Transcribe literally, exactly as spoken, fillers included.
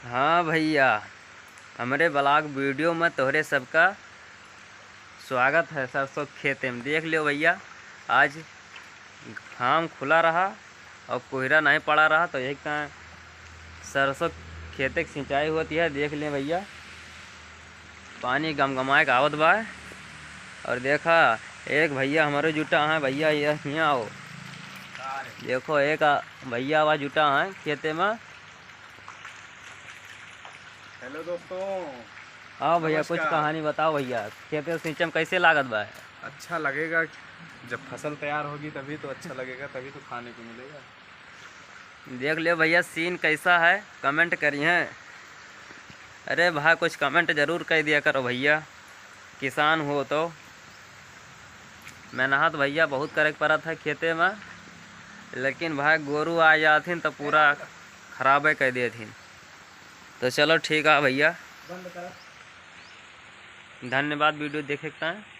हाँ भइया, हमरे vlog video में तोहरे सबका स्वागत है। सरसों के खेते में देख लियो भइया, आज घाम खुला रहा और कोहरा नहीं पड़ा रहा, तो यही का सरसों खेते की सिंचाई होती है। देख लें भइया, पानी गमगमाए के आवत बा। और देखा, एक भइया हमरे जुटा है, भइया ये हियाँ आओ। देखो, एक आ, भइया आवा जुटा है खेते में। हेलो दोस्तों। हाँ भइया, कुछ नमस्कार। कहानी बताओ भइया, खेते सिंचम कैसे लागत बा? अच्छा लगेगा, जब फसल तैयार होगी तभी तो अच्छा लगेगा, तभी तो खाने को मिलेगा। देख लियो भइया, scene कैसा है, comment करिहें। अरे भाई, कुछ comment जरूर कर दिया करो भइया, किसान हो तो। मेहनत भइया बहुत करे के पड़त है खेते में, लेकिन भाई गोरू आ जाथिन तो पूरा खराबे कर देथिन। तो चलो ठीक है भइया, धन्यवाद video देखे के ताईं।